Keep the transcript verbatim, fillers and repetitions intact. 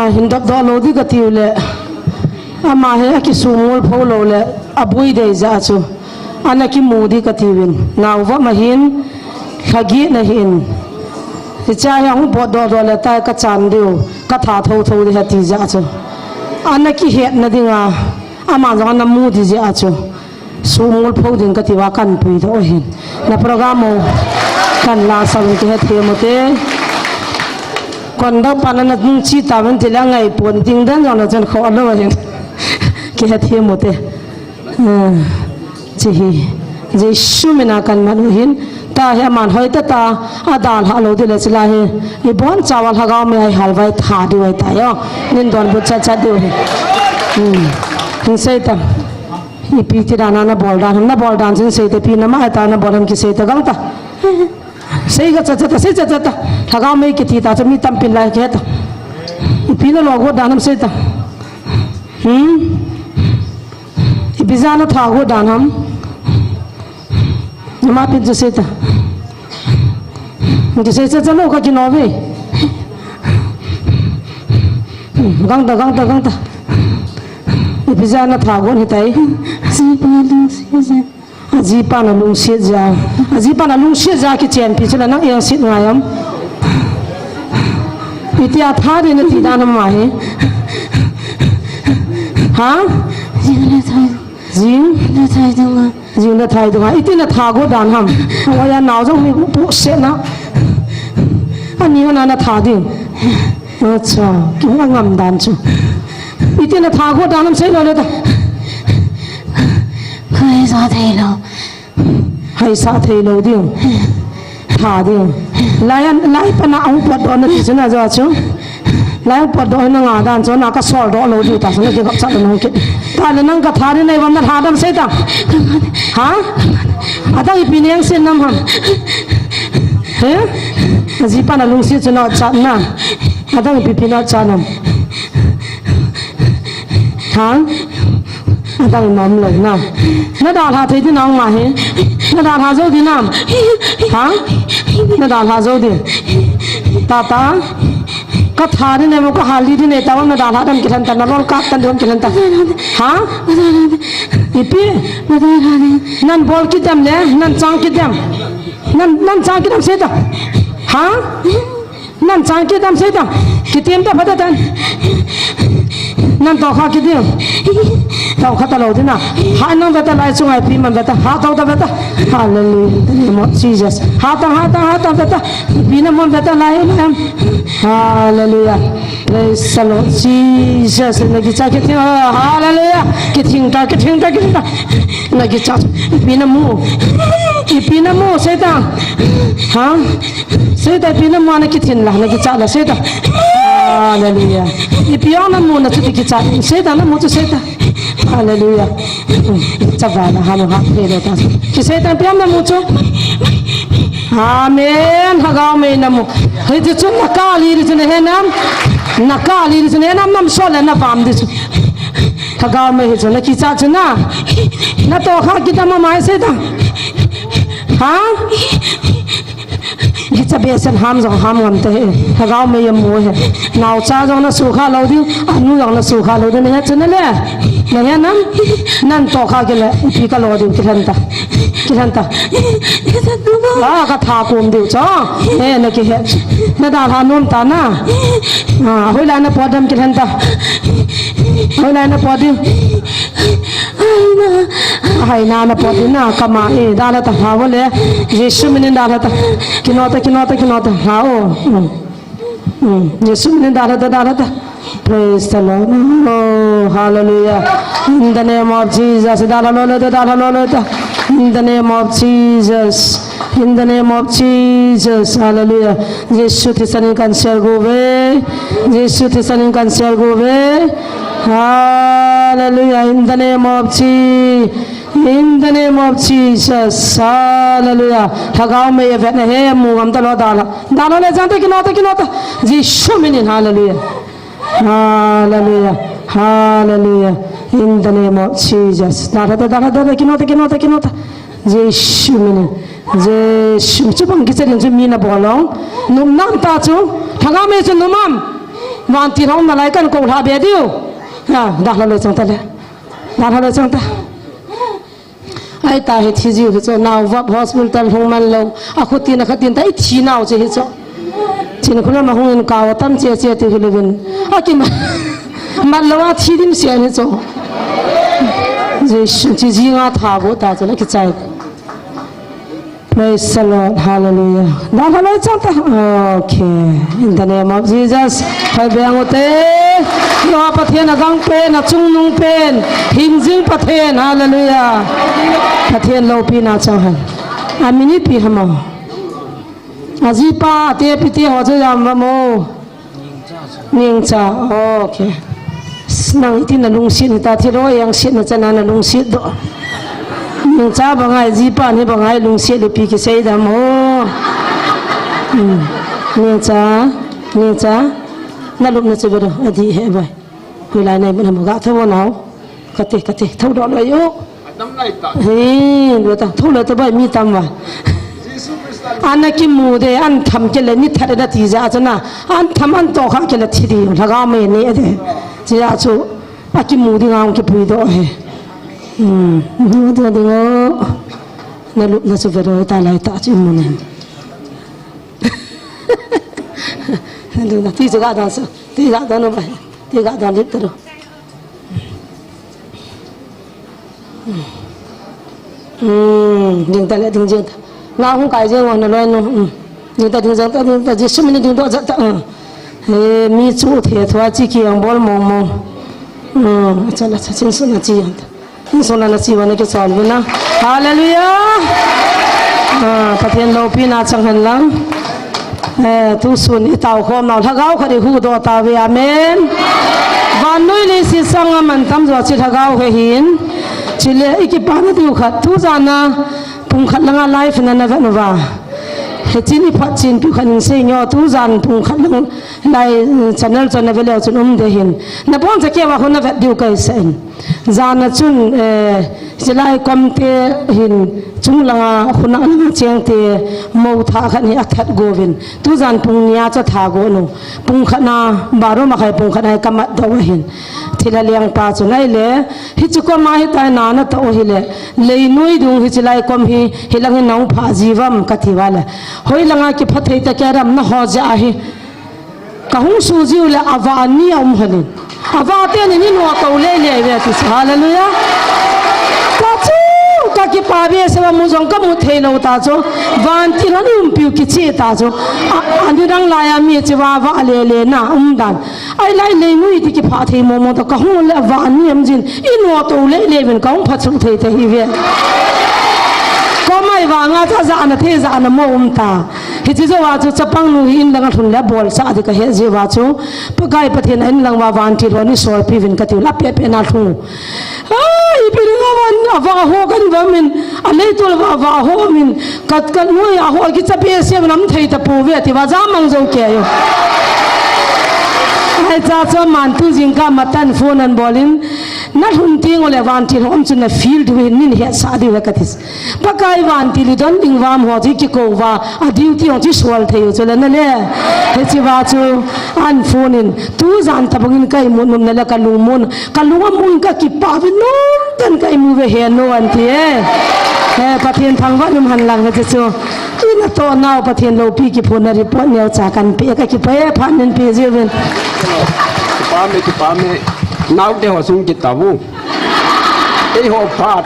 A, hin dot doh lou di ka tiu le. Ama hi a kisumul pho lou le, a bui dei ja chu. Ana kimu di ka tiuvin. Nau va ma hin, lhagi na hin. Hicha hi a hung pot doh doh le tai ka chan diu, ka tha tho tho di ha ti ja chu. Ana kihet na dinga, ama jong ana mu di ja chu. Sumul pho ding ka ti uva kan pui doh hin. Na program u kan la sa un kihe thei mo te. Kon da pa na na nung chi ta ven ti la ngai pon ding dan jong na chen kho lo hin. Kihe thei mo te. Hmm. Chi hi. Jesu mina kan man u hin. Ta hi aman hoi ta ta. A dal ha lo di le chi la hi. I bon chawa lhagao mei ai hal vai tha di vai ta yo. Nin don bu cha cha di u hi. Hmm. Hin sei ta. Ipi ti dan a na bol dan ham, na bol dan chin sei te, ipi na ma ta na bol ham kisei ta gang ta. Sei ga cha cha ta, sei cha cha ta. Lhagao mei kiti ta chu mi tam pin lai ke ta. Ipi na lo go dan ham sei ta. Hmm? Ipi ja na tha go dan ham. Na ma pin chu sei ta. Kisei cha cha lo ka kino ve. Gang ta, gang ta, gang ta. Ipi ja na tha gon hi tai. Jipa lungset ja. A jipa na lungset ja. A jipa na lungset ja kichen pi chu la nang eng sit ngai am. Iti a tha de na ti dan ma hi. Ha? Jing le thai. Jing? Le thai dong a. Jing le thai dong a. Iti na tha go dan ham. Wa ya nau jong mi pu se na. Ani na na tha ding. Acha, ki hung ngam dan chu. Iti na tha go dan ham sei lo le ta. Khai sa thei lo. Hai sa thei lo ding. Tha ding. Lai an, lai pa na hung pot doh na ti chu na jo chu. Lai hung pot doh na nga dan chu na ka sol doh lo ding ta chu na ki gap chat lo nung ki. Ta le nang ka tha ding nei bam na tha dam sei ta. Ha? Adang ipi neng sen nam ham. He? Aji pa na lungsi chu na chat na. Adang ipi pi na chat nam. Ha? Adang nom lo na. Na dalha thei di nang ma hi. Na dalha jo di nam. Ha? Na dalha jo di. Ta ta. Ka tha di ne mo ka hal di ne ta na dalha dam ki than ta na lol ka tan dom ki than ta. Ha? Ipi? Nan bol ki dam ne, nan chang ki dam. Nan, nan chang ki dam se ta. Ha? Nan chang ki dam sei ta. Kitim ta pha ta tan. Nan to kha ki ding. To kha ta lo ding na. Ha nang ve ta lai chunga ipi man ve ta. Ha to ta ve ta. Hallelujah. In the name of Jesus. Ha ta, ha ta, ha ta ve ta. Ipi na man ve ta lai na. Hallelujah. Praise the Lord Jesus. Na ki cha ki thing. Hallelujah. Ki thing ta, ki thing ta, ki thing ta. Na ki cha. Ipi na mu. Ipi na mu sei ta. Ha? Sei ta ipi na mu na ki thin la, na ki cha la sei ta. Hallelujah. Ipi na mu na chu ki cha. Sei ta na mu chu sei ta. Hallelujah. Cha ba na ha mu ha pe le ta. Ki sei ta ipi na mu chu. Amen. Lhagao mei na mu. Hei chu chu na ka li ri chu na he nam. Na ka li ri chu na he nam nam so le na bam di chu. Lhagao mei hi chu na ki cha chu na. Na to kha ki ta ma mai sei ta. Ha? Kicha be sen ham jong ham ngam te he. Lhagao mei a mu he. Nau cha jong na su kha lo ding, anu jong na su kha lo ding he chu na le. Na he nam, nan to kha ki le, ipi ka lo ding ki than ta. Ki than ta. La ka tha kum diu cha. He na ki he. Na dalha nom ta na. Ah, hoi la na po dam ki than ta. Hoi la na po ding. Hai na na pot na kama e, dalha ta ha vole. Jesu minin dalha ta. Ki no ta, ki no ta, ki no ta. Ha o. Mm. Mm. Jesu minin dalha ta, dalha ta. Praise the Lord. Oh, hallelujah. In the name of Jesus. Dalha lo le ta, dalha lo le ta. In the name of Jesus. In the name of Jesus. Hallelujah. Jesu thisan in kan share go ve. Jesu thisan in kan share go ve. Hallelujah. In the name of Je-, in the name of Jesus. Hallelujah. Lhagao mei a vet na he mu ngam ta lo dalha. Dalha le jang ta ki no ta ki no ta. Jesu minin hallelujah. Hallelujah. Hallelujah. In the name of Jesus. Dalha ta, dalha ta, dalha ta, ki no ta, ki no ta, ki no ta. Jesu minin. Jesu. Chu bang kicha ding chu mi na bol long. Num nam ta chu. Lhagao mei chu num am. Vantil hung nalai kan kou lha be diu. Ha, dalha loi chang ta le. Dalha loi chang ta. Ai ta hi thi jiu hi chu nao vap hospital hung man lou. A khutin a khatin ta i thi nau che hi chu. Chin khula ma hung in kau tam che che ti hi luvin. A ki ma. Mat lou a thi dim se ni chu. Jesu chi ji nga tha bo ta chu la ki chai. Praise the Lord. Hallelujah. Dan haloi chang ta. Okay. In the name of Jesus. Hoi beng u te. Yo Pathen a gang pen, a chungnung pen. Hingjing Pathen. Hallelujah. Pathen loupina chang han. A min ipi ham o. A jipa, a te pi te ho chu jam va mo. Ningcha, okay. Nang iti na lungset ni ta thilo, yang set na chana na lungset doh. Ningcha bangai jipa ni bangai lungset le pi kisei dam o. Hmm. Ningcha, Ningcha. Na lup na chu ba do, adi he bai. Hoilai nai mun ham ga tho nau. Kate, kate, tho do lo yo. Adam lai ta. He, lo ta, tho lo ta bai mi tam va. Ana kimu de, an tham ke le ni that na ti ja chana. An tham an to kha ke le thi di, lhaga me ni de. Chi ja chu, a kimu di ngam ki pui do he. Hmm, mu de de ngo. Na lu, na chu ve ro ta lai ta chi mu ne. Lu na ti chu ga dan sa. Ti ga dan no bai. Ti ga dan lip ta ro. Hmm, ding ta le, ding jing ta. Na hung kai jing na loi no. Hmm. Ding ta, ding jing ta, ding ta, Jesu min ding do ja ta. Hmm. He, mi chu the thua chi ki ang bol mong mong. Hmm, cha la cha chin su na chi yang ta. Chin su na na chi wa na ki chal bu na. Hallelujah. Ah, Pathen loupina chang hen lang. Eh, tu sun i tau khom nau lhagao khat i hu do ta ve, amen. Vannoi leiset sanga man tam jo chi lhagao he hin. Chule i kipana diu khat tu jana pung khat langa live na na ve nu va. He chin i phat chin pi khat in sei nyo tu jan pung khat lang lai channel chon na ve leo chun um de hin. Na pon cha ke wa ho na ve diu kai sen. Jana chun, eh, silai kom te hin chung langa khuna langa cheng te mo tha khat hi a that go vin. Tu jan pung nia cha tha go no. Pung khat na baro ma khai pung khat na ka mat do hin. Thila liang pa chu nai le. Hi chu kom a hi tai na na to hi le. Lei nui dung hi silai kom hi hi lang hi nau pha ji vam ka ti va le. Hoi langa ki pha thei ta ke ram na ho ja hi. Ka hung su jiu le a va ni a um hanin. A va te ni ni no to le le ve ti sa. Hallelujah. Ka chu, ka kipa ve se va mu jong ka mu thei lo ta chu. Vantil a ni um piu ki chi ta chu. A, a ni dang lai a mi chi va va le le na um dan. Ai lai le ngui ti ki pha thei mo mo ta ka hung le a va ni am jin. I no to le le ven ka hung pha chu thei te hi ve. Ko mai va nga cha ja na the ja na mo um ta. Hichi jo a chu chapang nu hi in lang a lhun le bol sa di ka he ji va chu. Pakai Pathen a in lang va vantil ho ni sol pi vin ka ti la pe pe na lhung. Ai, pi ding a van, a va ho kan va min, a lei tol va, va ho min, kat kat nui a ho ki cha pe se nam thei ta po ve ti va ja mang jo ke yo. Ai cha cho man tu jing ka matan phone an bolin, na lhun ting o le vantil ho um chun na feel du hin nin he sa di ve ka ti. Pakai vantil i don ding vam ho chi ki ko va, a duty ho chi sual thei u chu le na le. He chi va chu an phone in, tu jan ta bangin kai mun num na le ka lung mun, ka lung a mun ka ki pa vi num tan kai mu ve he no an ti e. He Pathen thang va num han lang he chu. I na to nau Pathen lo pi ki phone na report neo cha kan pe ka ki pa e phan nen pe je ven. Ki pa me, ki pa me. Nau te ho sung ki ta vu. Ei ho phat.